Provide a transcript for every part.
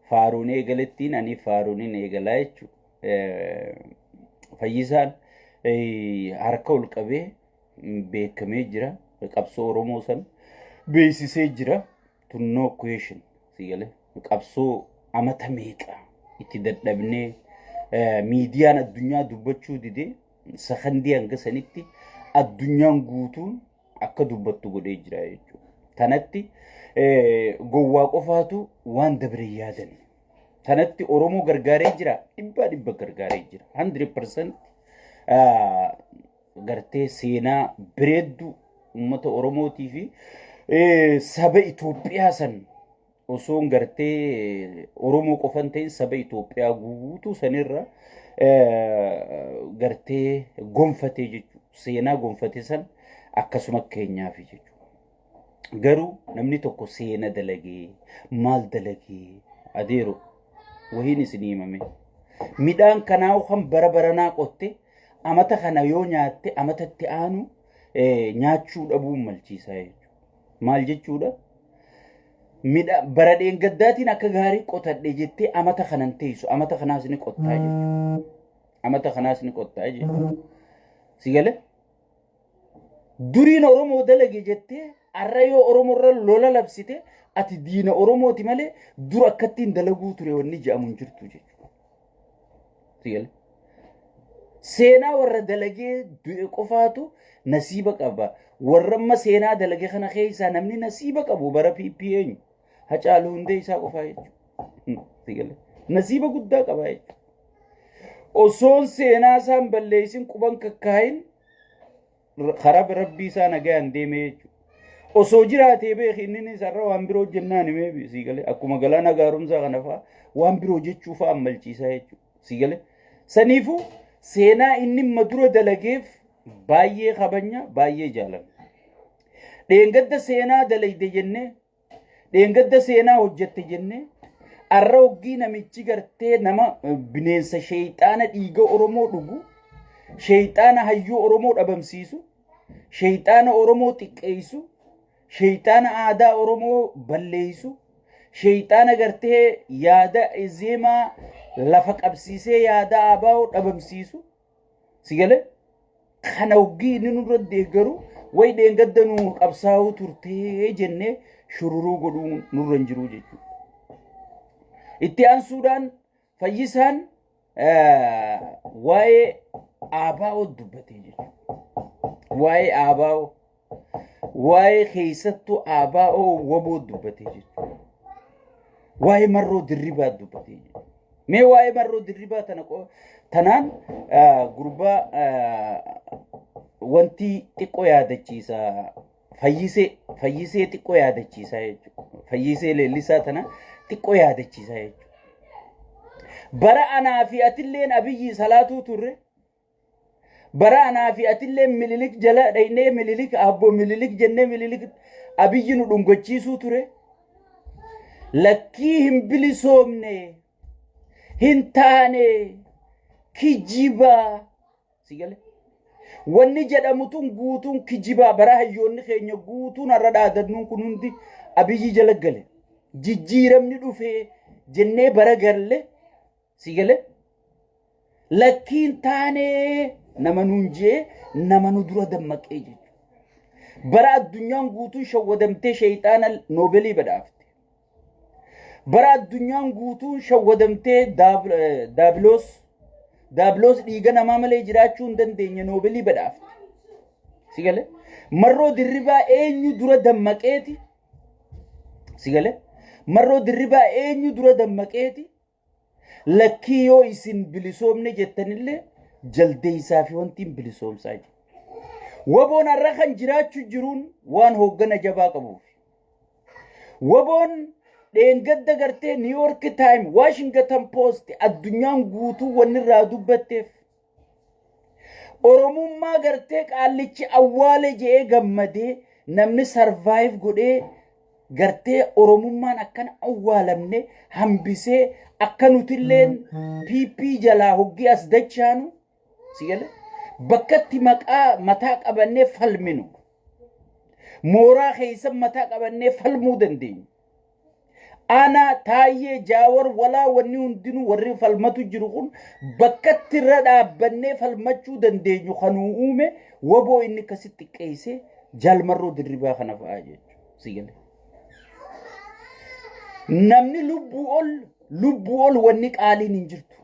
Faaruun eegalettiin ani faaruunin eegalaa jechuudha. Fayyisaan harka ol qabee beekamee jira. Qabsoo Oromoo san beeksisee jira. Tun no question, si galee. Qabsoo amata meeqa itti dadhabnee miidiyaan addunyaa dubbachuu didee sakandii hanga sanitti addunyaan guutuun akka dubbattu godhee jira jechuudha. Tanatti gowwaa qofaatu waan dabre yaadan. Tanatti Oromoo gargaaree jira, dhibbaa dhibba gargaaree jira. 100% gartee seenaa bareedduu uummata Oromootii fi saba Itoophiyaa san osoo gartee Oromoo qofan ta'in saba Itoophiyaa guutuu sanirra gartee gonfatee jechuudha. Seenaa gonfate san akkasuma keenyaaf jechuudha. Garuu namni tokko seena dalagee maal dalagee adeero wahiin isinii himame. Midhaan kanaa kan bara baranaa qotte amata kana yoo nyaatte amatatti aanu nyaachuu dhabuun malchiisaa jechuudha. Maal jechuudha? Midha bara dheengaddaatiin akka gaarii qotadhe jettee amata kanan teessu, amata kanaas ni qottaa jechuudha. Amata kanaas ni qottaa jechuudha. Si galee? Duriin Oromoo dalage jettee har'a yoo Oromoo irra lola labsite ati diina Oromooti malee dur akkattiin dalaguu ture wanni jedhamu hin jirtu jechuudha. Si galee? Seenaa warra dalagee du'e qofaatu nasiiba qaba. Warra amma seenaa dalage kana keessaa namni nasiiba qabu bara PP eenyu? Hacaaluu Hundeessaa qofaa jechuudha. Si galee? Nasiiba guddaa qaba jechuudha. Osoon seenaa isaan balleessin quban kakkaayin karaa rabbii isaa nagayaan deemee jechuudha. Osoo jiraatee beeki inni isarra waan biroo jennaan himee, si galee, akkuma galaana gaarumsaa kana fa'aa waan biroo jechuu fa'aa ammalchiisaa jechuudha. Si galee. Saniifuu seenaa inni amma dura dalageef baay'ee kabanya, baay'ee jaalanna. Dheengadda seenaa dalayde jennee, dheengadda seenaa hojjette jennee, arra hoggii namichi gartee nama bineensa sheeyxaana dhiiga Oromoo dhugu, sheeyxaana hayyuu Oromoo dhabamsiisu, sheeyxaana Oromoo xiqqeessu, sheeyxaana aadaa Oromoo balleessu, sheeyxaana gartee yaada zeemaa lafa qabsiisee yaada abaa'oo dhabamsiisu, si galee, kana hoggii inni nurra deeggaru way dheengadda nu qabsaa'uu turtee jennee shururuu godhuu nurra hin jiru jechuudha. Itti aansuudhaan Fayyisaan waa'ee ABO dubbatee jechuudha. Waa'ee ABO, waa'ee keessattuu ABO WBO dubbatee jechuudha. Waa'ee Marroo Dirribaa dubbatee jechuudha. Mee waa'ee Marroo Dirribaa tana tanaan gurbaa wanti xiqqoo yaadachiisa. Fayyisee xiqqoo yaadachiisa jechuudha. Fayyisee Leellisaa tana xiqqoo yaadachiisa jechuudha. Bara anaa fi atilleen Abiyyi salaatuu turre. Bara anaa fi atilleen Mililik jala dhaynee Mililik abbo Mililik jennee Mililik Abiyyi nu dhungachiisuu ture. Lakkii, hin bilisoomne, hin taane, kijibaa, si gale, wanni jedhamu tun guutuun kijibaa. Bara hayyoonni keenya guutuun har'a dhaadannuun kun hundi Abiyyi jala gale, jijjiiramni dhufee jennee bara galle, si gale, lakkiin taanee nama nuun jee nama nu dura dammaqee jechuudha. Bara addunyaan guutuun shawwadamtee sheeyxaana Noobelii badhaafte. Bara addunyaan guutuun shawwadamtee daabiloos dhiiga namaa malee jiraachuu hin dandeenye Noobelii badhaafte. Si galee? Marroo Dirribaa eenyu dura dammaqeeti? Si galee? Marroo Dirribaa eenyu dura dammaqeeti? Lakkii, yoo isin bilisoomne jettanillee jaldeessaa fi wanti hin bilisoomsaa jiru. WBOn har'a kan jiraachuu jiruun waan hooggana jabaa qabuuf. WBOn dheengadda gartee New York Times, Washington Post, addunyaan guutuu wanni irraa dubbatteef Oromummaa gartee qaallichi awwaale je'ee gammadee namni survive godhee gartee Oromummaan akkana awwaalamne hambisee akka nutilleen PP jalaa hoggii as dachaanu, si gale, bakkatti maqaa mataa qabannee falminu, mooraa keessa mataa qabannee falmuu dandeenya. Ana Taayyee Jaawar walaa wanni hundinuu warri falmatu jiru kun bakkatti irra dhaabbannee falmachuu dandeenyu kanuu uume waboo inni akkasitti xiqqeessee Jaalmarroo Dirribaa kana fa'aa jechuudha. Si galee. Namni lubbuu ol wanni qaaliin hin jirtu.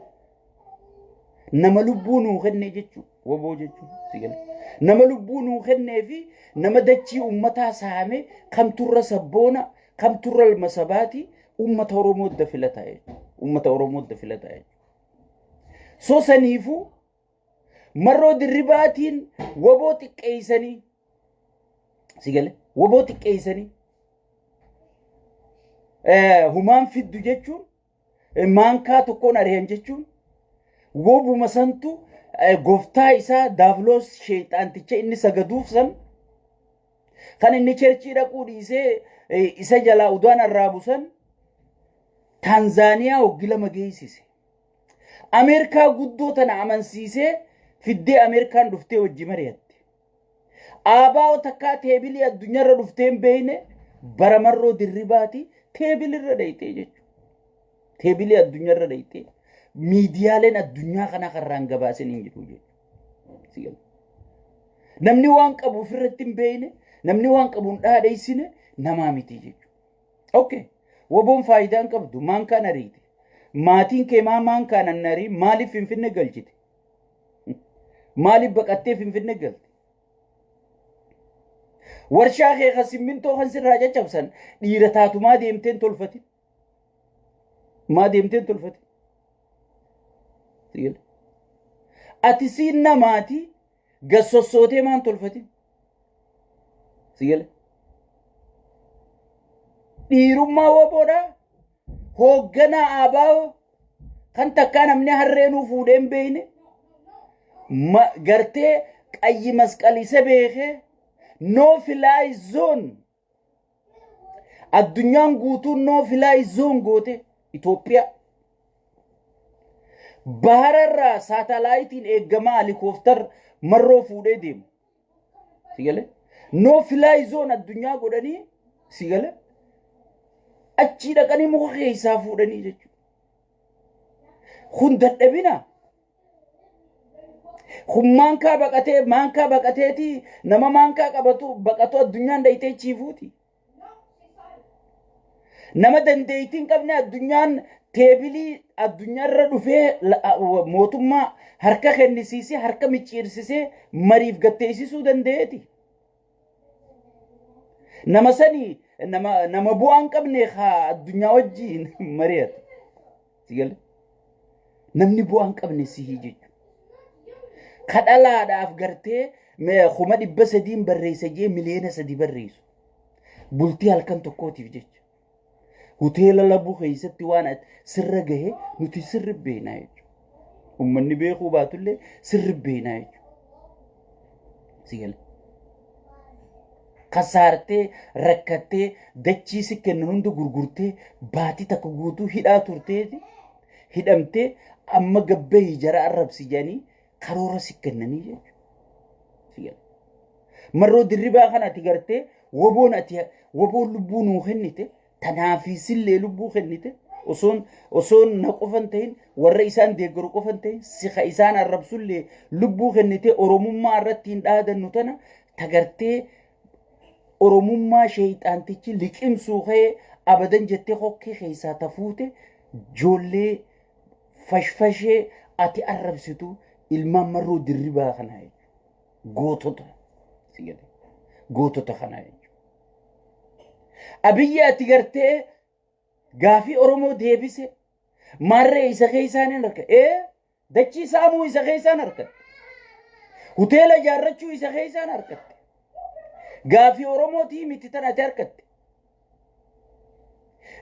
Nama lubbuu nuu kenne jechuudha. Waboo jechuudha. Si galee. Nama lubbuu nuu kennee fi nama dachii uummataa saame kamturra sabboona, kamturra ilma sabaati, uummata Oromoo adda filataa jechuudha. Uummata Oromoo adda filataa jechuudha. So saniifuu Marroo Dirribaatiin waboo xiqqeessanii, si galee, waboo xiqqeessanii humaan fiddu jechuun, maankaa tokkoon ari'an jechuun, wobuma santu gooftaa isaa daabloos sheexaanticha inni sagaduuf san kan inni cherchii dhaquu dhiisee isa jalaa udaan arraabu san Taanzaaniyaa waggi 2 geessise. Ameerikaa guddoo tana amansiisee fiddee Ameerikaan dhuftee wajji mari'atte. Aabaa'oo takkaa teebilii addunyaarra dhuftee hin beekne bara Marroo Dirribaati teebilirra dhayxee jechuudha. Teebilii addunyaarra dhayxee miidiyaaleen addunyaa kanaa karraan gabaasin hin jiru jechuudha. Namni waan qabu ofirratti hin beekne, namni waan qabu hin dhaadheessine namaa miti jechuudha. Okay. Waboon faayidaa hin qabdu, maankaan ariite. Maatiin kee maa maankaan annarii maaliif Finfinne galchite? Maaliif baqattee Finfinne galte? Warshaa kee kan simmintoo kan sirraa caccabsan dhiira taatumaa deemteen tolfatin. Maa deemteen tolfatin? Ati siin namaati gassossootee maan tolfatin? Sigale. Dhiirummaa waboodhaa hoogganaa ABO kan takkaa namni harreenuu fuudhee hin beekne gartee qayyi masqal isa beekee no fly zone addunyaan guutuun no fly zone goote Itoophiyaa. Bahararraa saatalaayitiin eeggamaa helikooftara Marroo fuudhee deemu. Sigale. No fly zone addunyaa godhanii, sigale. Achii dhaqanii muka keessaa fuudhanii jechuudha. Kun dadhabina. Kun maankaa baqatee maankaa baqateeti nama maankaa qabatu baqatu addunyaan dhayitee chiifuuti. Nama dandeettii hin qabne addunyaan teebilii addunyaarra dhufee mootummaa harka kennisiisee harka micciirsisee mariif gatteessisuu danda'eeti. Nama sanii nama bu'aa hin qabne haa addunyaa wajjiin mari'atu. Sigale. Namni bu'aa hin qabne sihii jechuudha. Kadhalaadhaaf gartee 300,000 barreessa jee 3 miliyoona barreessu. Bultii halkan tokkootiif jecha. Hoteela Labuu keessatti waan sirra gahe nuti sirri beeknaa jechuudha. Uummanni beekuu baatullee sirri beeknaa jechuudha. Sigale. Kasaartee rakkattee dachii si kennan hunda gurgurtee baatii takka guutuu hidhaa turteeti hidhamtee amma gabbee jara arrabsi jedhanii karoora si kennanii jechuudha. Marroo Dirribaa kana ati gartee waboon ati waboon lubbuu nuu kennite tanaafiisillee lubbuu kennite osoon na qofan ta'in, warra isaan deeggaru qofan ta'in, si ka isaan arrabsullee lubbuu kennite. Oromummaa irratti hin dhaadannu tana tagartee oromummaa sheeyxaantichi liqimsuu ka'ee abadan jettee hokkee keessaa tafuute ijoollee fashfashee ati arrabsitu ilmaan Marroo Dirribaa kanaa jechuudha. Gootota si gale, gootota kanaa jechuudha. Abiyyi ati gartee gaafii Oromoo deebise maarree isa keessaan hin harka ee dachii saamuu isa keessaan harkatte, hoteela ijaarrachuu isa keessaan harkatte, gaafii Oromootii miti tan ati harkatte.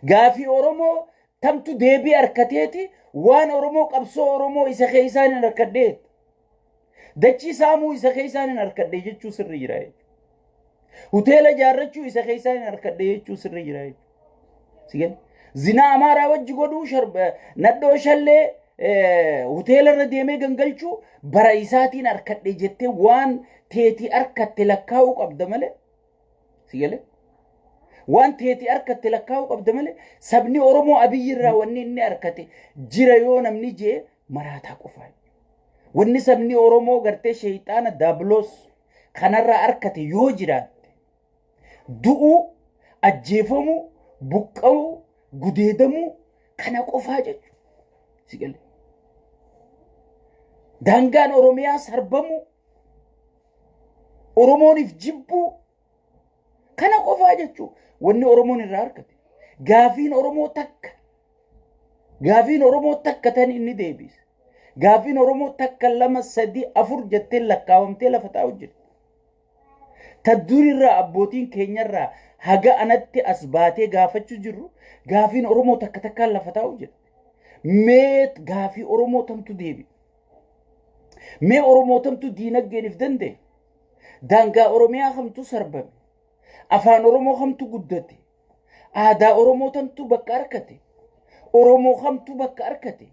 Gaafii Oromoo tamtu deebii harkateeti? Waan Oromoo, qabsoo Oromoo isa keessaan hin harkadheet, dachii saamuu isa keessaan hin harkadhe jechuu sirri jira jechuudha. Hoteela ijaarrachuu isa keessaan hin harkadhe jechuu sirri jira jechuudha. Zinaa Amaaraa wajji godhuu, nadhoo shallee hoteela irra deemee gangalchuu bara isaatiin harkadhe jettee waan teetii harkatte lakkaa'uu qabda malee. Sigalee. Waan teeti harkatte lakkaa'uu qabda malee, sabni Oromoo Abiyyi irraa wanni inni harkate jira yoo namni jee, maraataa qofaa. Wanni sabni Oromoo gartee sheeyxaana daabiloos kanarraa harkate yoo jiraatte, du'uu, ajjeefamuu, buqqa'uu, gudeedamuu kana qofaa jechuudha. Si galee? Daangaan Oromiyaa sarbamuu, Oromooniif jibbuu kana qofaa jechuudha. Wanni Oromoon irraa argate. Gaafiin Oromoo takka. Gaafiin Oromoo takka tan inni deebise. Gaafiin Oromoo takka, lama, sadi, afur jettee lakkaawamtee lafa taa'u jirti. Ta durirraa abbootiin keenyarraa haga anatti as baatee gaafachuu jirru, gaafiin Oromoo takka takkaan lafa taa'u jirti. Mee gaafii Oromoo tamtu deebi? Mee Oromoo tamtu diinagdeeniif danda'e? Daangaa Oromiyaa kamtu sarbame? Afaan Oromoo kamtu guddate? Aadaa Oromoo tamtu bakka argate? Oromoo kamtu bakka argate?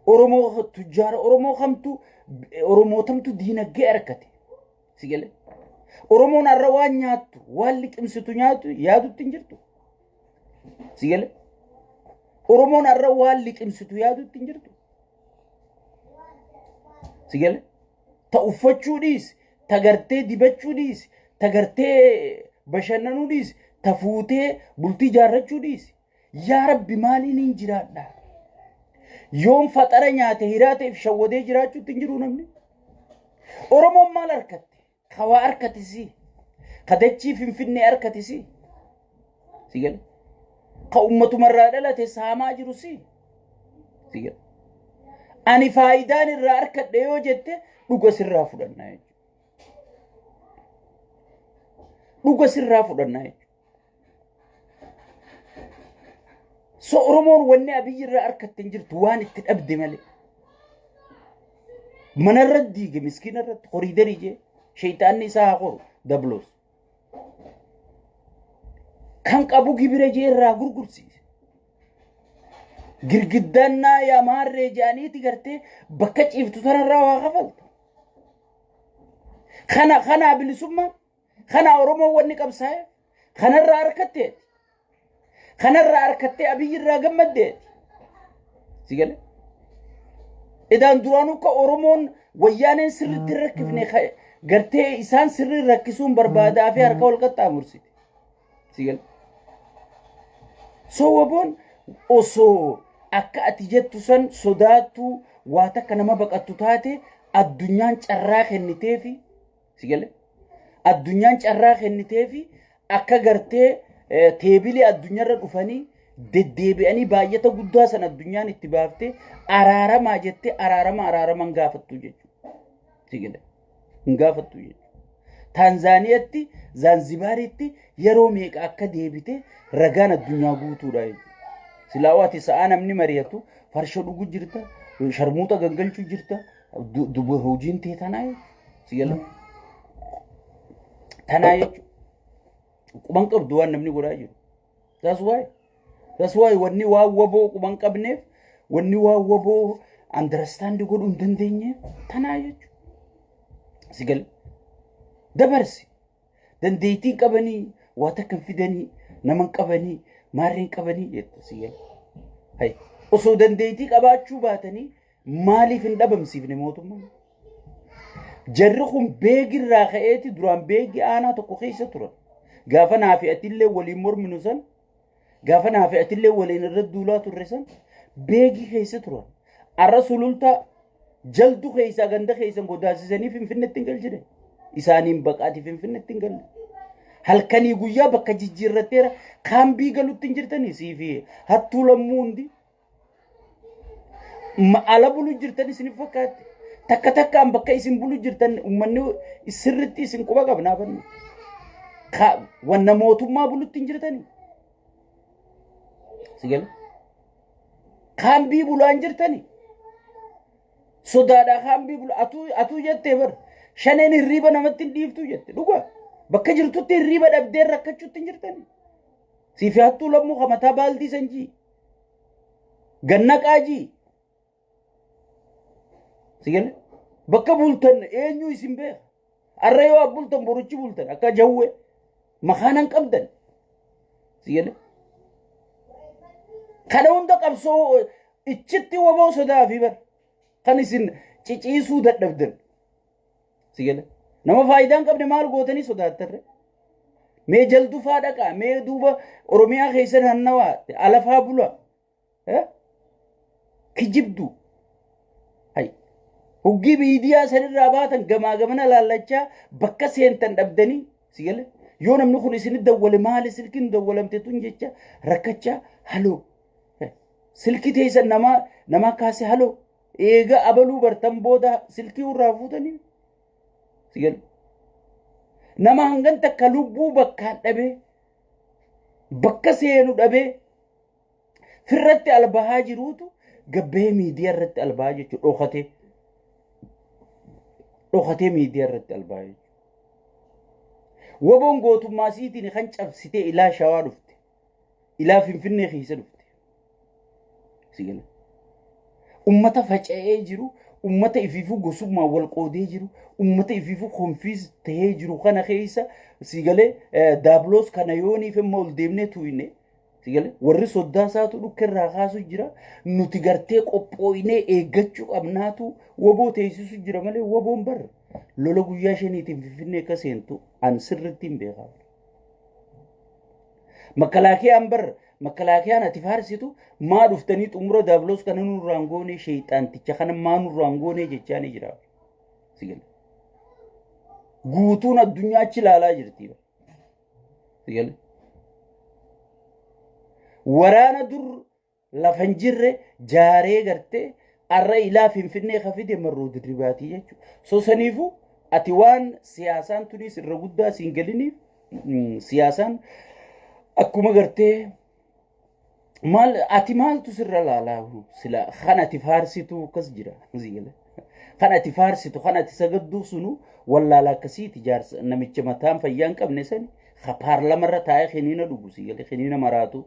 Oromoo tujjaara Oromoo kamtu, Oromoo tamtu diinagdee argate? Si galee? Oromoon har'a waan nyaattu, waan liqimsitu nyaatu yaadutti hin jirtu. Si galee? Oromoon har'a waan liqimsitu yaadutti hin jirtu. Si galee? Ta uffachuu dhiisi, ta gartee dibachuu dhiisi, ta gartee bashannanuu dhiisi, ta fuutee bultii ijaarrachuu dhiisi. Yaa Rabbi, maaliin hin jiraadha? Yoom faxara nyaate hiraa ta'eef shawwadee jiraachuutti hin jiru namni. Oromoon maal harkatte? Kawaa harkatisi. Kadachii Finfinnee harkatisi. Si gale? Ka ummatumarraa dhalate saamaa jiru si. Si gale? Ani faayidaan irraa harkadhe yoo jette, dhuga sirraa fudhannaa jechuudha. Dhuga sirraa fudhannaa jechuudha. So Oromoon wanni Abiyyi irraa harkatte hin jirtu, waan itti dhabde malee. Manarra diige, miskiina irratti koriidarii jee sheeyxaanni isaa haa qoru dabloos. Kan qabu gibira jee irraa gurgursiise. Girgiddaan naa yaa maarree jedhaniiti gartee bakka ciiftu tanarraa waa kafalta. Kana kanaa bilisummaan, kana Oromoon wanni qabsaa'e kanarraa harkatteeti. Kanarraa harkattee Abiyyi irraa gammaddeeti. Si galee? Idaan duraanuu akka Oromoon wayyaaneen sirriitti hin rakkifne, gartee isaan sirrii rakkisuun barbaadaa fi harka wal qaxxaamursite. Si galee? So WBOn osoo akka ati jettu san sodaattuu waa takka nama baqattu taate, addunyaan carraa kenniteefi, si galee? Addunyaan carraa kenniteefi akka gartee teebilee addunyaarra dhufanii deddeebi'anii baay'ata guddaa san addunyaan itti baaftee araaramaa jettee araarama araaraman gaafattu jechuudha. Si galee? Hin gaafattu jechuudha. Taanzaaniyaatti, Zaanzibaaritti yeroo meeqa akka deebite ragaan addunyaa guutuudha jechuudha. Silaa ati sa'aa namni mari'atu farsha dhugu jirta, sharmuuxa gangalchuu jirta, duba hojiin tee tanaa jechuudha. Si galee? Tanaa jechuudha. Quban qabdu waan namni godhaa jiru. That's why. That's why wanni waan WBO quban qabneef, wanni waan WBO understand godhuu hin dandeenyeef tanaa jechuudha. Si galee? Dabarsi. Dandeettii qabanii waa takka hin fidanii, nama hin qabanii, maarree hin qabanii jetta, si galee. Hay. Osoo dandeettii qabaachuu baatanii maaliif hin dhabamsiifne mootummaan? Jarri kun beegirraa ka'eeti duraan beegi aanaa tokko keessa turan. Gaafa naa fi atillee waliin morminu san, gaafa naa fi atillee waliin irra duulaa turre san, beegii keessa turan. Arra Sulultaa, Jaldu keessaa ganda keessan godaasisanii Finfinneetti hin galchine. Isaaniin baqaati Finfinneetti hin galle. Halkanii guyyaa bakka jijjiirratteera kaambii galutti hin jirtanii sii fi hattuu lammuu hundi. Ala bulu jirtan isin fakkaatti. Takka takkaan bakka isin bulu jirtan uummanni sirritti isin quba qabnaa bannu. Wanna mootummaa bulutti hin jirtanii. Si gala? Kaambii bulaa hin jirtanii. Sodaadhaa kaambii bula atuu jettee bar shaneen hirriiba namatti hin dhiiftuu jette, dhugaa. Bakka jirtutti hirriiba dhabdee rakkachuutti hin jirtanii. Siif hattuu lammuu kamataa baaldii sanjii. Ganna qaajii. Si gala? Bakka bultan eenyu isin beeka? Arra yoo bultan, boruchi bultan akka jawwee makaana hin qabdan. Si galee? Kana hunda qabsoo ichitti waboo sodaa fi bar kan isin ciciisuu dadhabdan. Si galee? Nama faayidaa hin qabne maal gootanii sodaattarre? Mee jaldufaa dhaqaa, mee duuba Oromiyaa keessa naannawaa, alafaa bula. Kijibdu. Hay. Hoggii miidiyaa sanirraa baatan gamaa gamana laallachaa bakka seentan dhabdanii si gale. Yoo namni kun isin dawwale maali silkiin dawwalamte tun jecha rakkachaa haloo. Silkii teessan namaa namaa kaase haloo. Eega abaluu bartan booda silkii irraa fuutanii si gale. Nama hangan takka lubbuu bakkaan dhabee bakka seenu dhabee firratti albahaa jiruutu gabbahee miidiyaa irratti albahaa jechuudha dhokatee dhokatee miidiyaa irratti albahaa jechuudha. Waboon gootummaa siitiin kan cabsitee ilaa shawaa dhufte ilaa finfinnee keessa dhufte. Si gala. Ummata faca'ee jiru ummata ifiifuu gosummaa wal qoodee jiru ummata ifiifuu konfiis ta'ee jiru kana keessa si galee daabloos kana yooniif immoo ol deemnee tuyne Si galee warri soddaa isaatu dhukke irraa kaasu jira. Nuti gartee qophooynee eeggachuu qabnaatu woboo teessisu jira malee woboon bar lola guyyaa shaniitiin Finfinnee akka seentu an sirriitti hin beekaa. Makkalaakiyaan bar makkalaakiyaan ati faarsitu maa dhuftanii xumura daabloos kana nurraan goonee sheexaanticha kana maa nurraan goonee jechaa ni jira. Si galee guutuun addunyaa achi ilaalaa jirti. Si galee? Waraana dur lafa hin jirre jaaree gartee arra ilaa Finfinnee ka fide marroo dirribaatii jechuudha. So saniifuu ati waan siyaasaan tunis irra guddaa siin galiniif siyaasaan akkuma gartee maal ati maaltu sirra laalaa sila kan ati faarsitu akkas jira si gala kan ati faarsitu kan ati sagadduu sunu wallaala akkasiiti jaarsa namicha mataan fayyaa hin qabne sani ka paarlamarra taa'ee kiniina dhugu si gala kiniina maraatu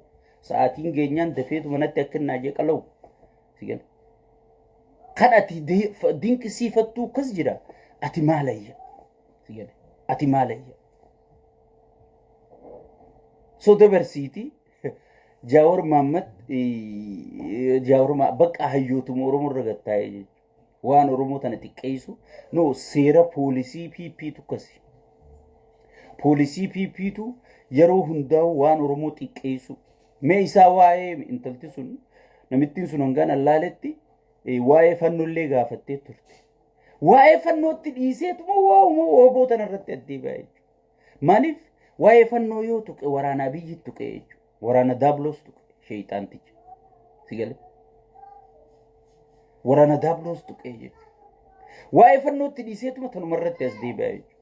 sa'aatiin geenyaan dafeetu manatti akka innaa jee qalawu si gala kan ati dinqisiifattuu akkas jira ati maalayya si gala ati maalayya so dabarsiiti Jaawar Mahammad Jaawar bakka hayyootuma Oromoo irra gattaa'ee jechuudha. Waan Oromoo tana xiqqeessu no seera poolisii PP tu akkasi. Poolisii PP tu yeroo hundaa'u waan Oromoo xiqqeessu. Mee isaa waa'ee intalti sun namittiin sun hangaan allaaletti waa'ee fannollee gaafattee turte. Waa'ee fannootti dhiiseetuma waa'uma wooboo tana irratti addee ba'e jechuudha. Maaliif waa'ee fannoo yoo tuqe waraana Abiyyi tuqe jechuudha. Waraana Daabloos tuqe sheeyxaanticha. Si galee? Waraana Daabloos tuqe jechuudha. Waa'ee fannootti dhiiseetuma tanuma irratti as deebi'a jechuudha.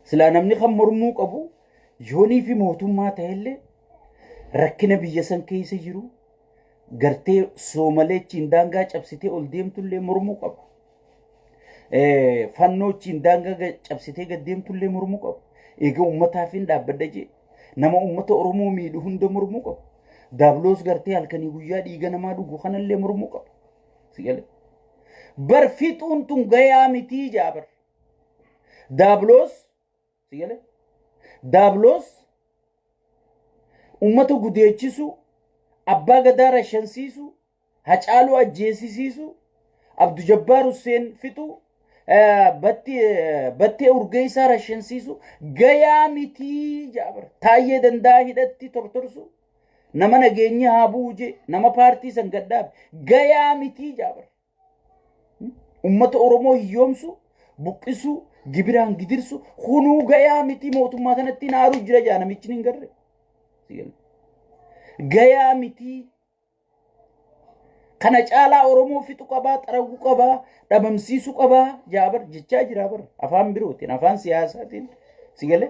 Silaa namni kan mormuu qabu yoonii fi mootummaa ta'ellee rakkina biyya san keessa jiru gartee soomaleechiin daangaa cabsitee ol deemtullee mormuu qaba. Fannoo achiin daangaa cabsitee gad deemtullee mormuu qaba. Egaa uummataaf hin dhaabbadha jee. Nama uummata Oromoo miidhu hunda mormuu qaba. Daabloos gartee halkanii guyyaa dhiiga namaa dhugu kanallee mormuu qaba. Si galee. Bar fixuun tun gayaa mitii jaa bar. Daabloos si galee. Daabloos uummata gudeechisu, abbaa gadaa rashansiisu, Hacaaluu ajjeesisiisu, Abdu Jabbaar Husseen fixu, Battee Urgeessaa rashansiisu gayaa mitii jaabar. Taayyee Danda'a hidhatti tortorsu, nama nageenyi haa bu'u jee, nama paartii san gadhaabe gayaa mitii jaabar. Ummata Oromoo hiyyoomsu, buqqisuu, gibiraan gidirsu kunuu gayaa mitii mootummaa kanatti naaru jira jaa namichi hin garre. Gayaa mitii. Kana caalaa Oromoo fixu qabaa, xaraguu qabaa, dhabamsiisuu qabaa jaabar jechaa jira bar afaan birootiin afaan siyaasaatiin si galee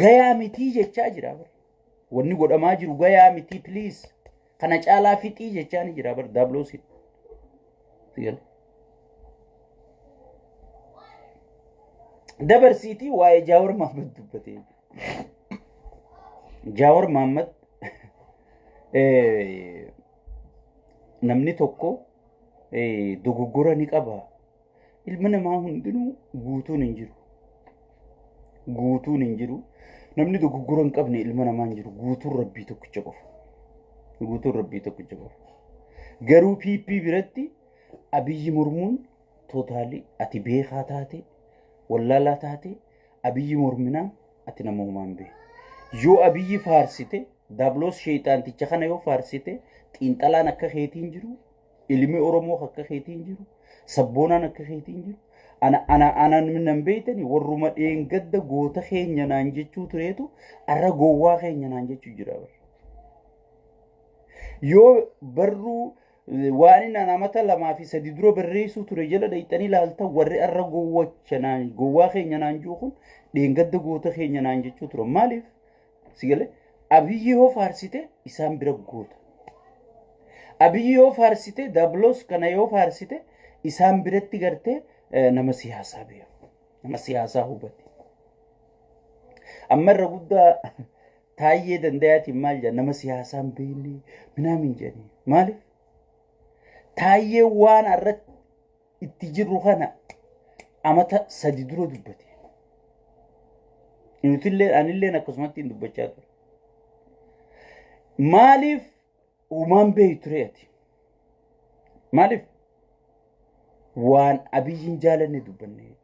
gayaa mitii jechaa jira bar wanni godhamaa jiru gayaa mitii please kana caalaa fixii jechaa ni jira bar daabloosiin si galee. Dabarsiitii waa'ee Jaawar Mahammad dubbatee. Jaawar Mahammad namni tokko dogoggora ni qaba. Ilma namaa hundinuu guutuun hin jiru. Guutuun hin jiru. Namni dogoggora hin qabne ilma namaa hin jiru. Guutuun Rabbii tokkicha qofa. Guutuun Rabbii tokkicha qofa. Garuu PP biratti Abiyyi mormuun totally ati beekaa taate, wallaalaa taate, Abiyyi morminaan ati nama homaa hin beekne. Yoo Abiyyi faarsite, Daabloos sheexaanticha kana yoo faarsite, xiinxalaan akka keetii hin jiru, ilmi Oromoo akka keetii hin jiru, sabboonaan akka keetii hin jiru. Ana nan beeytani, warruma dheengadda goota keenya naan jechuu tureetu arra gowwaa keenya naan jechuu jira bara. Yoo barruu waan inni amata 2 fi 3 dura barreessuu ture jala dhayxanii ilaalta, warri arra gowwacha naan, gowwaa keenya naan jiru kun dheengadda goota keenya naan jechuu ture. Maaliif? Si galee, Abiyyi yoo faarsite isaan bira goota. Abiyyi yoo faarsite, Daabloos kana yoo faarsite, isaan biratti gartee nama siyaasaa beeku. Nama siyaasaa hubate. Amma irra guddaa Taayyee Danda'aatiin maal jedha, nama siyaasaa hin beekne minaamin jedhanii. Maaliif? Taayyee waan irratti itti jirru kana amata 3 dura dubbate. Nutillee, anilleen akkasumatti hin dubbachaa ture. Maaliif uumaan beeyu ture ati? Maaliif? Waan Abiyyiin jaalanne dubbanne jechuudha.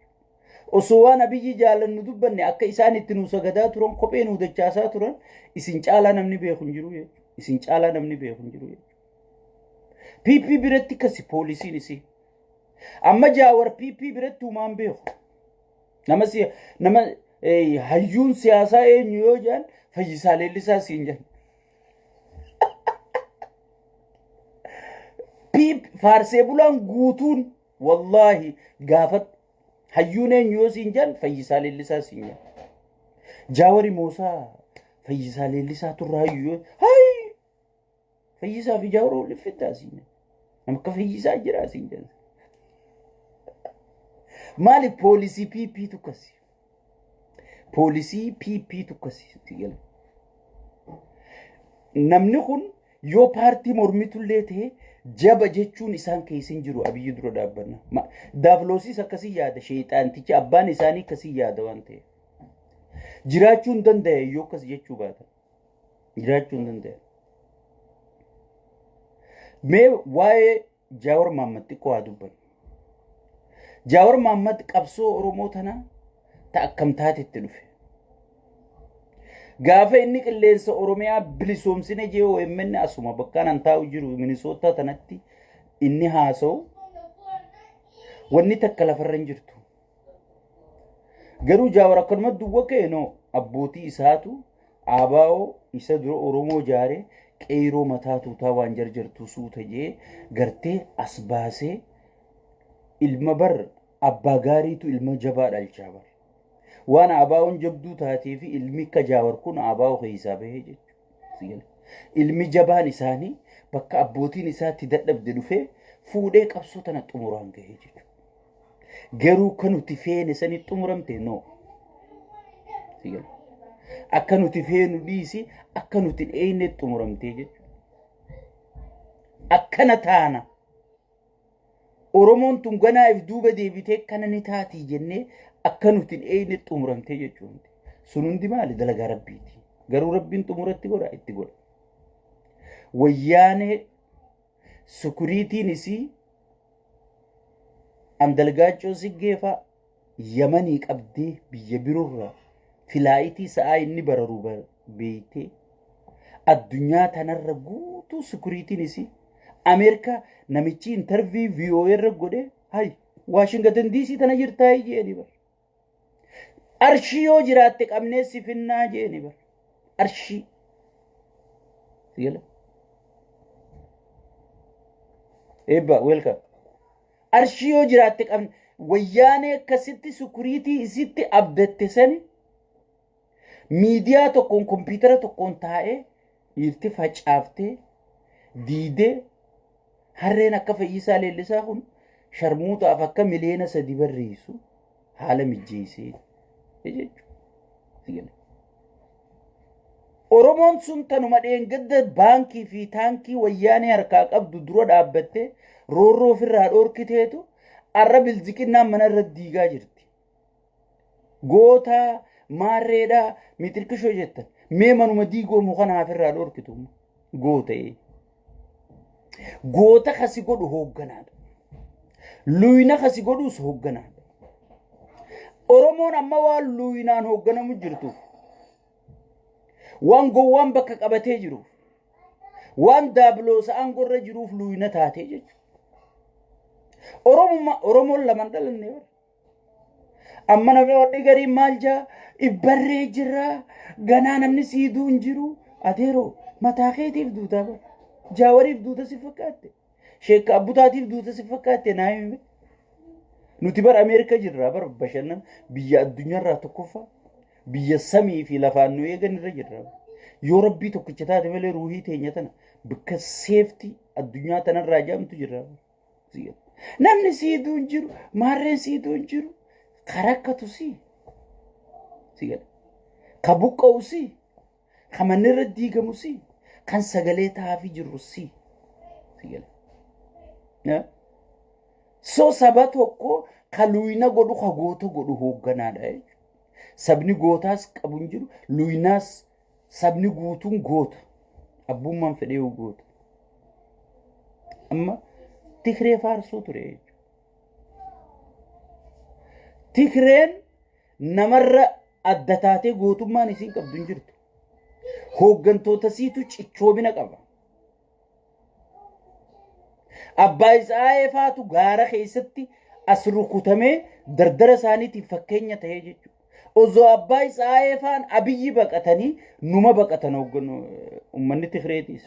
Osoo waan Abiyyi jaalannu dubbanne, akka isaan itti nu sagadaa turan, kophee nu dachaasaa turan, isin caalaa namni beeku hin jiru jechuudha. Isin caalaa namni beeku hin jiru jechuudha. PP biratti kasi poolisiin isii. Amma Jaawar PP biratti uumaan beeku. Nama si nama hayyuun siyaasaa eenyu yoo jedhan, Fayyisaa Leellisaa siin jedhan. PP faarsee bulaan guutuun, wallaahi gaafadhu. Hayyuun eenyu yoo siin jedhan, Fayyisaa Leellisaa siin jedhan. Jaawari Moosaa Fayyisaa Leellisaa turra hayyuu yoo hayi, Fayyisaa fi Jaawar waliif fiddaa siin jedhan. Nama akka Fayyisaa jira siin jedhan. Maali? Poolisii PP tukkasi. Poolisii PP tukkasi. Namni kun yoo paartii mormitullee ta'e jaba jechuun isaan keessa hin jiru Abiyyi dura dhaabbanna. Daabloosiis akkasii yaada, sheexaantichi abbaan isaanii akkasii yaada waan ta'eef. Jiraachuu hin danda'e yoo akkas jechuu baatan. Jiraachuu hin danda'e. Mee waa'ee Jaawar Mahammad xiqqoo haa dubbannu. Jaawar Mahammad qabsoo Oromoo tana ta akkam taatetti dhufe. Gaafa inni qilleensa Oromiyaa bilisoomsine jee OMN asuma bakkaan an taa'u jiru Minisootaa tanatti inni haasa'u, wanni takka lafarra hin jirtu. Garuu Jaawar akkanuma duwwa ka'e noo, abbootii isaatu ABO isa dura Oromoo jaare, qeyroo mataa tuutaa waan jarjartuu suuta jee gartee as baasee. Ilma bar abbaa gaariitu ilma jabaa dhalchaa bar. Waan ABO'n jabduu taatee fi ilmi akka Jaawar kun ABO keessaa bahee jechuudha. Ilmi jabaan isaanii bakka abbootiin isaatti dadhabde dhufee fuudhee qabsoo tana xumuraan gahee jechuudha. Garuu kan nuti feene sanii xumuramte no. Akka nuti feenu dhiisi, akka nuti dheeyne xumuramtee jechuudha. Akkana taana. Oromoon tun ganaa if duuba deebitee kana ni taatii jennee akka nuti hin eeyne xumuramtee jechuudha. Sun hundi maali? Dalagaa Rabbiiti. Garuu Rabbiin xumuratti godha, itti godha. Wayyaanee sukuriitiin isii Andalgaachoo Siggeefaa Yamanii qabdee biyya biroorraa filaayitii sa'aa inni bararu beeytee, addunyaa tanarra guutuu sukuriitiin isii Ameerikaa, namichi interview VOA irra godhe, hay Waashingatan DC tana jirtaa jeeni bar. Arshii yoo jiraatte qabnee si finnaa jeeni bar. Arshii. Sigala. Eebba, welcome. Arshii yoo jiraatte qabne, wayyaanee akkasitti sukuriitii isitti abdatte sani miidiyaa tokkoon, kompiitara tokkoon taa'ee dhiirti facaaftee diidee, harreen akka Fayyisaa Leellisaa kun sharmuutaaf akka 3 miliyoona barreessu haala mijjeessee jechuudha. Oromoon sun tanuma dheengadda baankii fi taankii wayyaanee harkaa qabdu dura dhaabbattee roorroo ofirraa dhoorkiteetu arra bilziqinnaan mana irra diigaa jirti. Goota Maarreedhaa mixirkishoo jettan. Mee manuma diigoomu kana hafirraa dhorkitu goota'ee. Goota kasi godhu hoogganaadha. Luyna kasi godhus hoogganaadha. Oromoon amma waan luynaan hoogganamu jirtuuf, waan gowwaan bakka qabatee jiruuf, waan daabiloosa aangorra jiruuf luyna taatee jechuudha. Oromummaa Oromoon laman dhalanne bara. Amma namni warri gariin maal jaa ibbarree jira, ganaa namni siiduu hin jiru. Ateeroo mataa keetiif duutaa bara. Jaawariif duuta si fakkaatte. Sheekka Abbutaatiif duuta si fakkaatte naa himi. Nuti bara Ameerika jirra bara bashannan biyya addunyaarraa tokkoffaa biyya samii fi lafaan nu eegan irra jirra. Yoo rabbii tokkicha taate malee ruuhii teenya tana bakka seeftii addunyaa tanarraa jedhamtu jirra. Namni siiduu hin jiru, maarreen siiduu hin jiru, ka rakkatu si. Ka buqqa'u si. Ka manni irra diigamu si. Kan sagalee taafii jirru si. So saba tokko ka luyna godhu ka goota godhu hoogganaadha jechuudha. Sabni gootaas qabu hin jiru, luynaas sabni guutuun goota. Abbummaan fedhee goota. Amma Tigree faarsuu ture jechuudha. Tigreen namarra adda taatee gootummaan isiin qabdu hin jirtu. Hooggantoota siitu cichoomina qaba. Abbaa Isaayee faatu gaara keessatti as rukutamee dardara isaaniitiif fakkeenya ta'ee jechuudha. Osoo abbaa Isaayee faan Abiyyi baqatanii numa baqatan hooggannu uummanni Tigreetiis.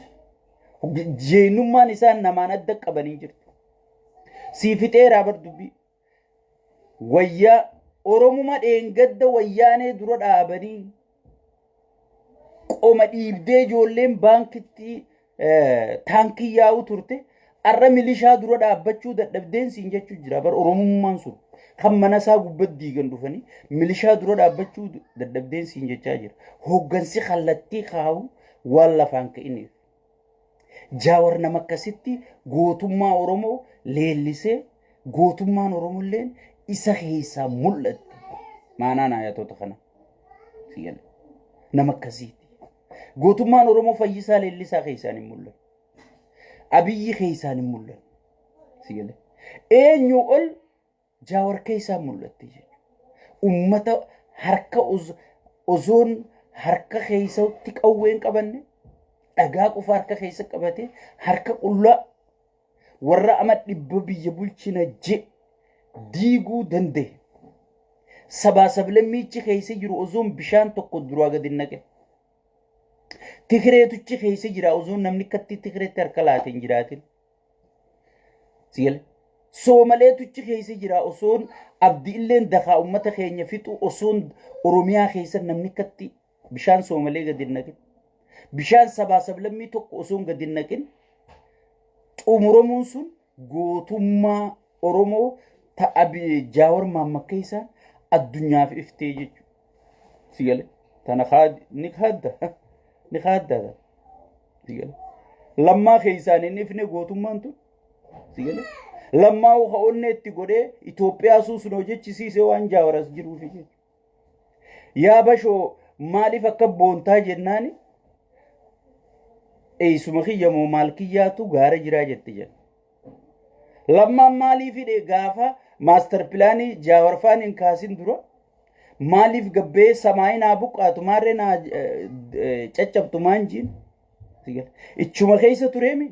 Jeenummaan isaan namaan adda qabanii jirtu. Sii fixeeraa bar dubbii. Wayyaa Oromuma dheengadda wayyaanee dura dhaabanii qoma dhiibdee ijoolleen baankitti taankii yaa'u turte har'a milishaa dura dhaabbachuu dadhabdeen siin jechuu jira bar Oromummaan sun kan mana isaa gubbatti diigan dhufanii milishaa dura dhaabbachuu dadhabdeen siin jechaa jira. Hooggansi kallattii kaa'u waan lafaan ka'iniif. Jaawar nama akkasitti gootummaa Oromoo leellisee gootummaan Oromolleen isa keessaa mul'atte. Maanaan ayatoota kana. Nama akkasiiti. Gootummaan Oromoo Fayyisaa Leellisaa keessaan hin mul'atu. Abiyyi keessaan hin mul'atu. Eenyu ol Jaawar keessaa mul'atte jechuudha. Ummata harka osoon harka keessatti qawwee hin qabanne dhagaa qofa harka keessa qabate harka qullaa warra ama dhibba biyya bulchina je diiguu danda'e. Sabaa sablammiichi keessa jiru osoon bishaan tokko duraa gadi hin naqin. Tikireetuchi keessa jira osoon namni akkatti tikireetti harka laate hin jiraatin. Sigale. Soomaleetuchi keessa jira osoon abdi illeen dakaa ummata keenya fixu osoon Oromiyaa keessa namni akkatti bishaan Soomalee gadi hin naqin. Bishaan sabaa sablammii tokko osoon gadi hin naqin xumuramuun sun gootummaa Oromoo ta Jaawar Mahammad keessa addunyaaf iftee jechuudha. Sigale. Tana ni kaadda. Ni kaadda. Sigale. Lammaa keessaan hin ifne gootummaan tun. Sigale. Lammaa uka onnee itti godhee Itoophiyaa suusun hojjechisiise waan jaawaras jiruuf jechuudha. Yaa bashoo maaliif akka boontaa jennaani eessuma kiyya moo maal kiyyaatu gaara jiraa jette jedha. Lammaan maaliif hidhe gaafa maastar pilaanii jaawarfaan hin kaasin dura maaliif gabbee samaayii naa buqqaatu maarree naa caccabtu maan jiin. Ichuma keessa tureemi.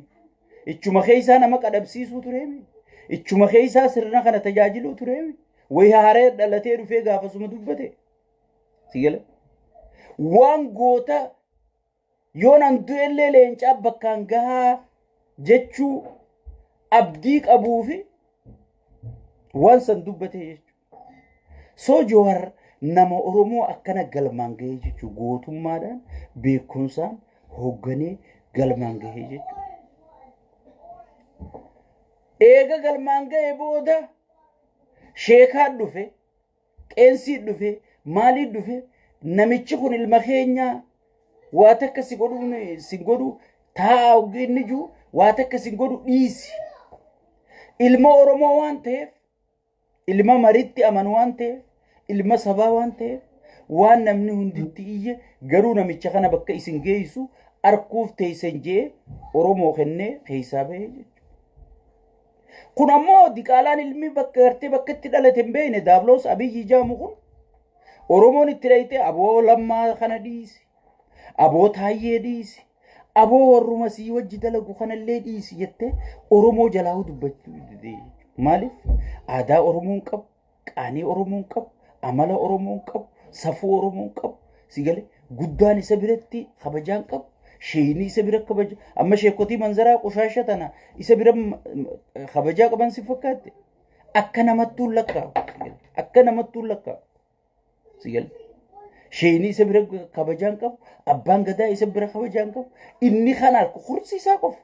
Ichuma keessaa nama qadhabsiisuu tureemi. Ichuma keessaa sirna kana tajaajiluu tureemi. Wayi haaree dhalatee dhufee gaafasuma dubbate. Sigale. Waan goota yoon an du'ellee leencaa bakkaan gahaa jechuu abdii qabuu fi waan san dubbate jechuudha. So Jowaar nama Oromoo akkana galmaan gahee jechuudha. Gootummaadhaan beekumsaan hoogganee galmaan gahee jechuudha. Eega galmaan gahee booda sheekaan dhufe, qeensii dhufe, maalii dhufe, namichi kun ilma keenyaa waa takka si godhu si godhu taa'aa hoggii inni jiru waa takka si godhu dhiisi. Ilma Oromoo waan ta'eef, ilma maritti amanu waan ta'eef, ilma sabaa waan ta'eef, Waan namni hunditti iyye garuu namicha kana bakka isin geessu arkuuf teessan jee Oromoo kennee keessaa bahee jechuudha. Kun ammoo diqaalaan ilmi bakka gartee bakka itti dhalate hin beekne Daabloos Abiyyi jaamu kun Oromoon itti dhayite aboo Lammaa kana dhiisi, aboo Taayyee dhiisi, aboo warruma sii wajji dalagu kanallee dhiisi jettee Oromoo jalaa dubbachuu didee. Maaliif? Aadaa Oromoon qabu, qaanii Oromoon qabu, amala Oromoon qabu, safuu Oromoon qabu, si galee guddaan isa biratti kabajaan qabu, sheeyinii isa bira kabaja. Amma sheekotii manzaraa qoshaasha tana isa bira kabajaa qaban si fakkaatte. Akka namattuu hin lakkaa'u. Akka namattuu hin lakkaa'u. Si galee. Sheeyinii isa bira kabajaan qabu, abbaan gadaa isa bira kabajaan qabu, inni kana harka kursi isaa qofa.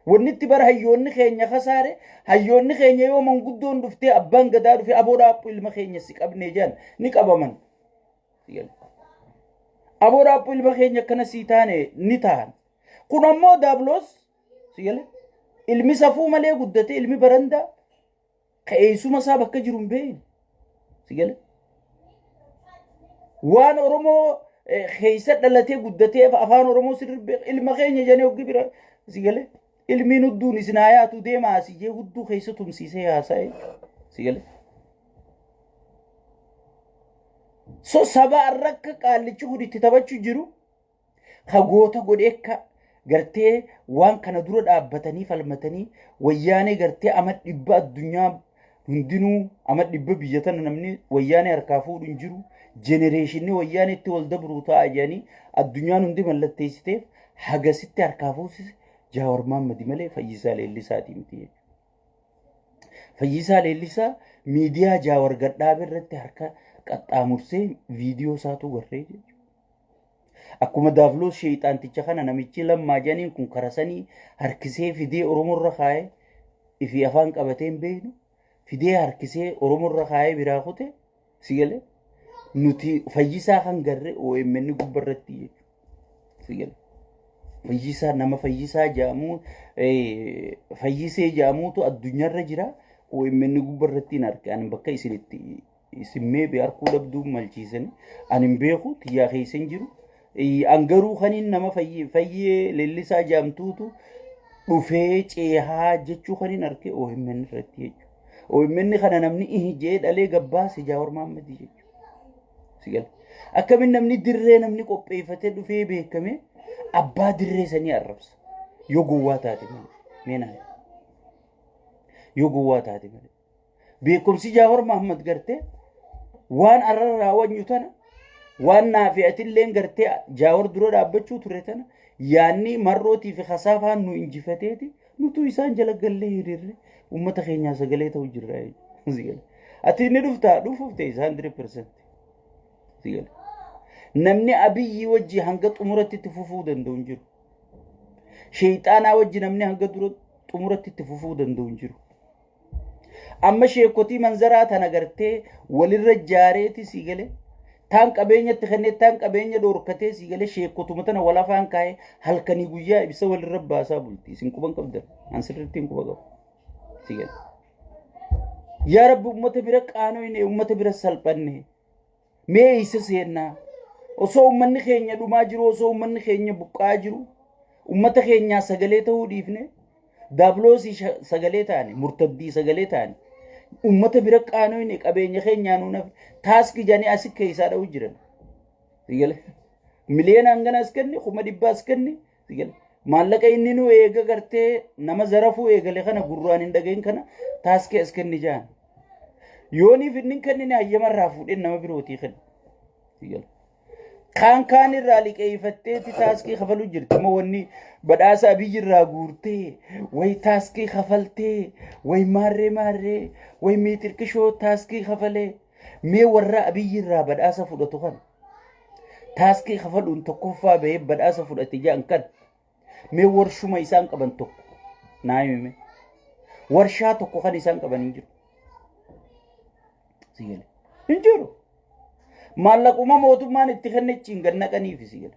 Wanni itti bara hayyoonni keenya kasaare, hayyoonni keenya yoo manguddoon dhuftee abbaan gadaa dhufee aboo dhaaphu ilma keenya si qabnee jedhan ni qabaman. Aboo dhaaphu ilma keenya akkana sii taane ni ta'an. Kun ammoo daabloos si galee ilmi safuu malee guddate, ilmi barandaa ka eessuma isaa bakka jiru hin beekne. Si galee waan Oromoo keessa dhalatee guddatee afaan Oromoo sirri beeku ilma keenya jedhanii hoggi bira si galee ilmiin hudduun isin haa yaatu deemaa asii jee hudduu keessa tumsiisee haasa'e si galee. So saba arra akka qaallichi kun itti taphachuu jiru ka goota godhee akka gartee waan kana dura dhaabbatanii falmatanii wayyaanee gartee ama dhibba addunyaa hundinuu ama dhibba biyya tana namni wayyaanee harkaa fuudhu hin jiru, jenereeshinni wayyaanee itti wal dabruu ta'a jedhanii addunyaan hundi mallatteessiteef hagasitti harkaa fuusise Jaawar Maammadi malee Fayyisaa Leellisaatii miti jechuudha. Fayyisaa Leellisaa miidiyaa Jaawar gadhaabe irratti harka qaxxaamursee viidiyoo isaatu garree jechuudha. Akkuma Daabloos sheeyxaanticha kana namichi Lammaa jedhaniin kun karasanii harkisee fidee Oromoorra kaa'ee ifii afaan qabatee hin beeknu fidee harkisee Oromoorra kaa'ee biraa kute si galee nuti Fayyisaa kan garre OMN gubbarratti jechuudha. Si galee Fayyisaa nama Fayyisaa jedhamu Fayyisee jedhamuutu addunyaarra jira, OMN gubbarratti hin arge ani bakka isin itti isin meebi arkuu dhabduu malchiisani ani hin beeku, tiyyaa keessa hin jiru. An garuu kaniin nama Fayyee Leellisaa jedhamtuutu dhufee ceehaa jechuu kaniin arge OMN irratti jechuudha. OMN kana namni ihi jee dhalee gabbaase Jaawar Mahammadii jechuudha. Si gala. Akkamiin namni dirree namni qopheeffatee dhufee beekame abbaa dirree sanii arrabsa? Yoo gowwaa taate malee. Mee naan. Yoo gowwaa taate malee. Beekumsi Jaawar Mahammad gartee waan arrarraa wanyu tana waan naafi atilleen gartee Jaawar dura dhaabbachuu ture tana yaanni marrootii fi kasaafaan nu injifateeti nutu isaan jala gallee hiriirre uummata keenyaa sagalee ta'u jirra jechuudha. Ati inni dhuftaa dhufuuf ta'e 100%. Namni Abiyyi wajji hanga xumuratti itti fufuu danda'u hin jiru. Sheeyxaanaa wajji namni hanga dura xumuratti itti fufuu danda'u hin jiru. Amma sheekotii manzaraa tana gartee walirra jaareeti sii galee taan qabeenyatti kennee taan qabeenya dhoorkatee sii galee sheekotuma tana wal afaan kaa'ee halkanii guyyaa ibsa walirra baasaa bulti. Isin quban qabdan. An sirriitti hin quba qabu. Sii galee. Yaa Rabbi, uummata bira qaanoyne, uummata bira salphanne. Mee eessa seennaa? Osoo uummanni keenya dhumaa jiru, osoo uummanni keenya buqqa'aa jiru, uummata keenyaa sagalee ta'uu dhiifne, daabloosii sagalee taane, murtaddii sagalee taane, uummata bira qaanoyne, qabeenya keenyaa nuun hafe, taaskii jedhanii asi keessaa dha'uu jiran. Miliyoona hangana as kenni, 100,000 as kenni, maallaqa inni nu eega gartee nama zarafuu eegale kana gurraan hin dhagahin kana taaskii as kenni jaan. Yooniif inni hin kennine hayyama irraa fuudhee nama birootii kenna. Kaan kaan irraa liqeeffatteeti taaskii kafaluu jirti. Amma wanni badhaasa Abiyyi irraa guurtee way taaskii kafaltee way maarree maarree way miitirkishoo taaskii kafalee mee warra Abiyyi irraa badhaasa fudhatu kana taaskii kafaluun tokkoffaa bahee badhaasa fudhate jedhan kan mee warshuma isaan qaban tokko naa himi. Warshaa tokko kan isaan qaban hin jiru. Si gale. Hin jiru. Maallaquma mootummaan itti kenne ittiin gad naqaniif si gale.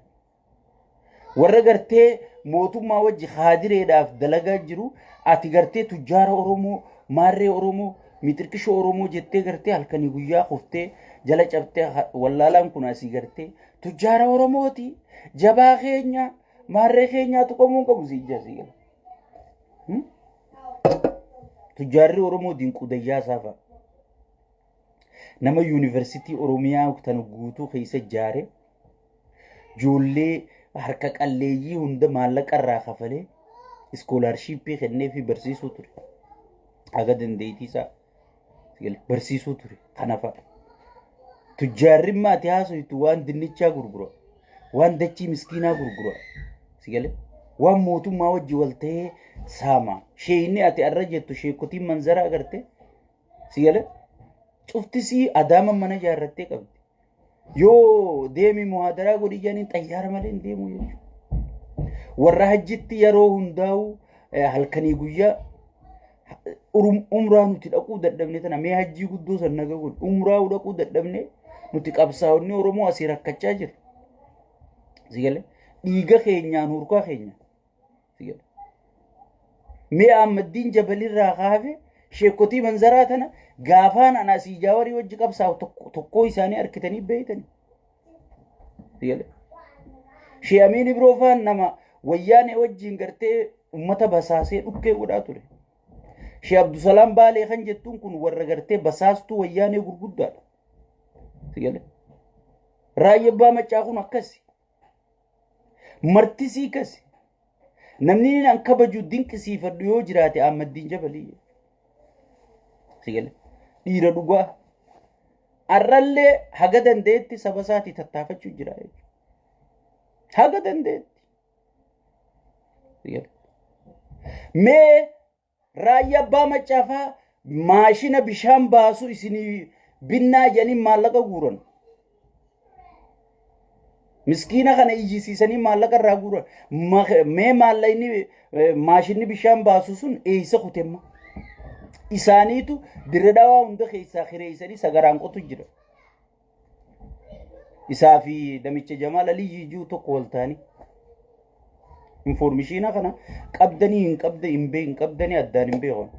Warra gartee mootummaa wajji haadireedhaaf dalagaa jiru ati gartee tujjaara Oromoo, maarree Oromoo, mixirqishoo Oromoo jettee gartee halkanii guyyaa kuftee Jala cabtee wallaalaan kun asii gartee tujjaara Oromooti. Jabaa keenya maarree keenyaa tuqamuu hin qabu si ijaa si gala. Tujjaarri Oromoo Dinquu Dayyaasaa fa'a. Nama yuunivarsiitii Oromiyaa tan guutuu keessa ijaare ijoollee harka qalleeyyii hunda maallaqa irraa kafalee iskoolaarshiippii kennee fi barsiisuu ture. Haga dandeettii isaa barsiisuu ture kana fa'a. Tujjaarri maati haasoytu waan dinnichaa gurgura. Waan dachii miskiinaa gurgura. Sigale waan mootummaa wajji wal ta'ee saama. Sheeyni ati arra jettu sheekotiin manzara agarte. Sigale cuftisii adaama mana ijaarrattee qabdi. Yoo deemi muhaadaraa godhi jedhaniin xayyaara malee hin deemu jechuudha. Warra hajjitti yeroo hundaa'u halkanii guyyaa umraa nuti dhaquu dadhabne tana mee hajjii guddoo san naga godhi umraa dhaquu dadhabne nuti qabsaa'onni Oromoo asii rakkachaa jira. Sigale dhiiga keenyaan hurkaa keenya. Sigale mee Ahmaddiin Jabalirraa kaafe sheekotii manzaraa tana gaafaan ana asii jaawarii wajji qabsaa'u tokkoo isaanii harkitanii beeytanii. Sigale Shee Amiin Ibroofaan nama wayyaanee wajjiin gartee ummata basaasee dhukkee godhaa ture. Shee Abdusalaam Baalee kan jettuun kun warra gartee basaastuu wayyaanee gurguddaadha. Sigale Raayyaa Abbaa Maccaa kun akkasi. Martisii kasi. Namni inni an kabaju dinqisiifadhu yoo jiraate Ahmaddiin Jabalii. Sigale dhiira dhugaa. Arrallee haga danda'etti saba isaatii tattaafachuu jira jechuudha. Haga danda'etti. Sigale. Mee raayyaa abbaa macaafaa maashina bishaan baasu isinii binnaa jedhanii maallaqa guuran. Miskiina kana iyyisiisanii maallaqa irraa guuran. Mee maallaqni maashinni bishaan baasu sun eessa kutemma? Isaaniitu dirre dhawaa hunda keessaa kireessanii sagaraan qotu jira. Isaa fi namicha Jamaal Aliyyii jiru tokko wal ta'anii. Infoormishiina kana qabdanii hin qabda hin bee hin qabdanii addaan hin beekan.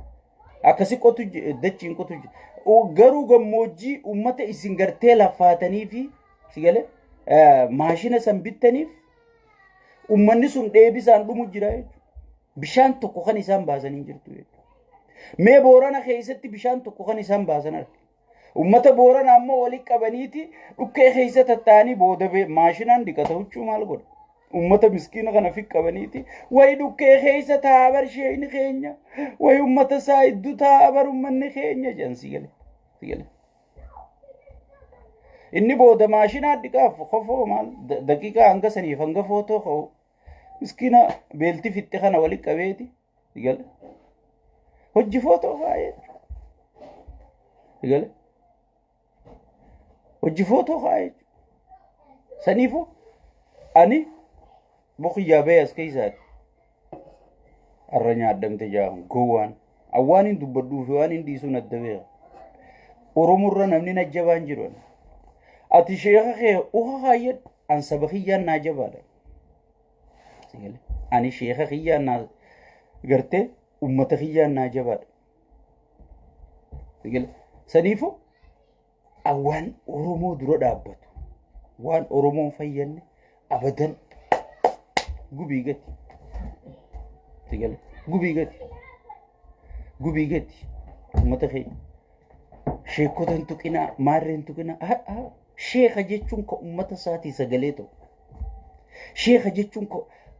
Akkasi qotu dachiin qotu garuu gammoojjii uummata isin gartee lafaatanii fi si galee maashina san bittaniif uummanni sun dheebisaan dhumu jira jechuudha. Bishaan tokko kan isaan baasan hin jirtu jechuudha. Mee Boorana keessatti bishaan tokko kan isaan baasan arge. Uummata Boorana ammoo walitti qabaniiti dhukkee keessa tatta'anii booda maashinaan dhiqata huccuu maal godha. Uummata miskiina kana fi qabaniiti wayi dhukkee keessa taa'a bar sheeyni keenya wayi uummata isaa iddoo taa'a bar uummanni keenya jedhan si gale. Si gale. Inni booda maashinaan dhiqaaf kofoo maal daqiiqaa hanga saniif hanga footoo ka'u miskiina beelti fixxe kana walitti qabeeti si gale. Hojii footoo kaa'ee jechuudha. Si gale. Hojii footoo kaa'ee jechuudha. Saniifuu ani bokiyyaa bahee as keessaati. Har'a nyaadhamte jaahu gowwaan. Awwaan hin dubbadhuu fi waan hin dhiisuun adda beeka. Oromorra namni na jabaan jiru. Ati sheeka kee uka kaayyadhu an saba kiyyaan naa jabaadha. Ani sheeka kiyyaan naa gartee ummata kiyyaan naa jabaadha. Saniifuu waan Oromoo dura dhaabbatu waan Oromoon fayyanne abadan gubii gati. Sigale gubii gati. Gubii gati. Uummata keenya. Sheekota hin tuqinaa, maarree hin tuqinaa. Sheeka jechuun ka uummata isaatii sagalee ta'u. Sheeka jechuun ka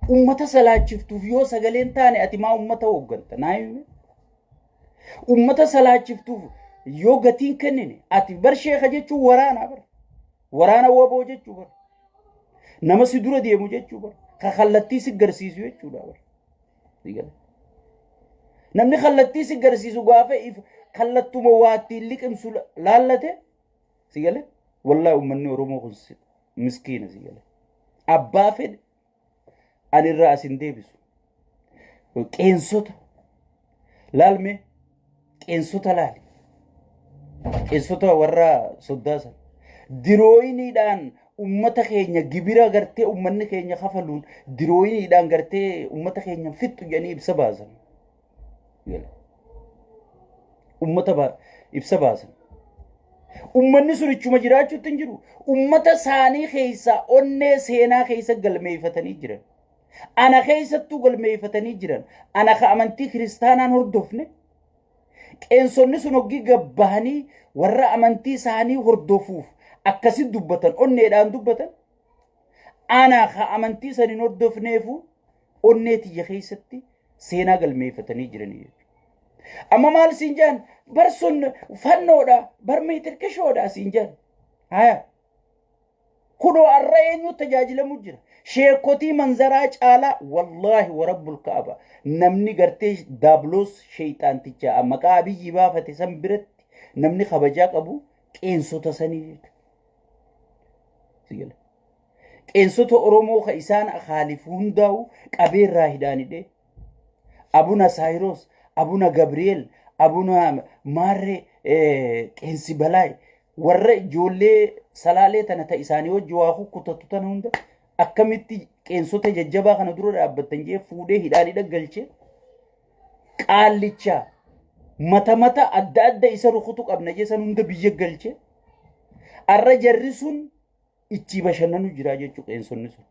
uummata salaachiftuuf yoo sagaleen taane ati maa uummata hoogganta? Naa himi. Uummata salaachiftuuf yoo gatiin kennine ati bar sheeka jechuun waraana bar. Waraana waboo jechuu bar. Nama si dura deemu jechuu bar. Ka kallattii si garsiisu jechuudha bar. Namni kallattii si garsiisu gaafa kallattuma waa ittiin liqimsu laallate si gale wallaahi uummanni Oromoo kun miskiina si gale. Abbaa fedhe ani irraa as hin deebisu. Qeensota laalme qeensota laali. Qeensota warra soddaa sana. Dirooyiniidhaan ummata keenya gibira gartee ummanni keenya kafaluun dirooyiniidhaan gartee ummata keenya fixxu jedhanii ibsa baasan. Ummata ibsa baasan. Ummanni sun ichuma jiraachuutti hin jiru. Ummata isaanii keessaa onnee seenaa keessa galmeeffatanii jiran. Ana keessattuu galmeeffatanii jiran. Ana ka amantii kiristaanaan hordofne. Qeensonni sun hoggii gabbahanii warra amantii isaanii hordofuuf akkasi dubbatan, onneedhaan dubbatan. Ana ka amantii san hin hordofneefu onnee tiyya keessatti seenaa galmeeffatanii jiranii jechuudha. Amma maal siin jedhan? Bar sun fannoodha, bar meetirkishoodha siin jedhan. Haya. Kunoo arra eenyu tajaajilamu jira? Sheekotii manzaraa caalaa, wallaahi wa rabbul ka'aba, namni gartee daabloos sheeyxaanticha maqaa Abiyyi baafate san biratti namni kabajaa qabu qeensota sanii jechuudha. Qeensota Oromoo ka isaan akaaliif hundaa'u qabeerraa hidhaanidhe. Abuna Saayiroos, Abuna Gabri'eel, Abuna Maarree, Qeensi Balaay, warra ijoollee Salaalee tana ta isaanii wajji waa kukkutatu tana hunda akkamitti qeensota jajjabaa kana dura dhaabbattan jee fuudhee hidhaan hidha galchee, qaallicha mata mata adda adda isa rukutu qabna jee san hunda biyya galchee, arra jarri sun ichi bashannanu jira jechuu qeensonni sun.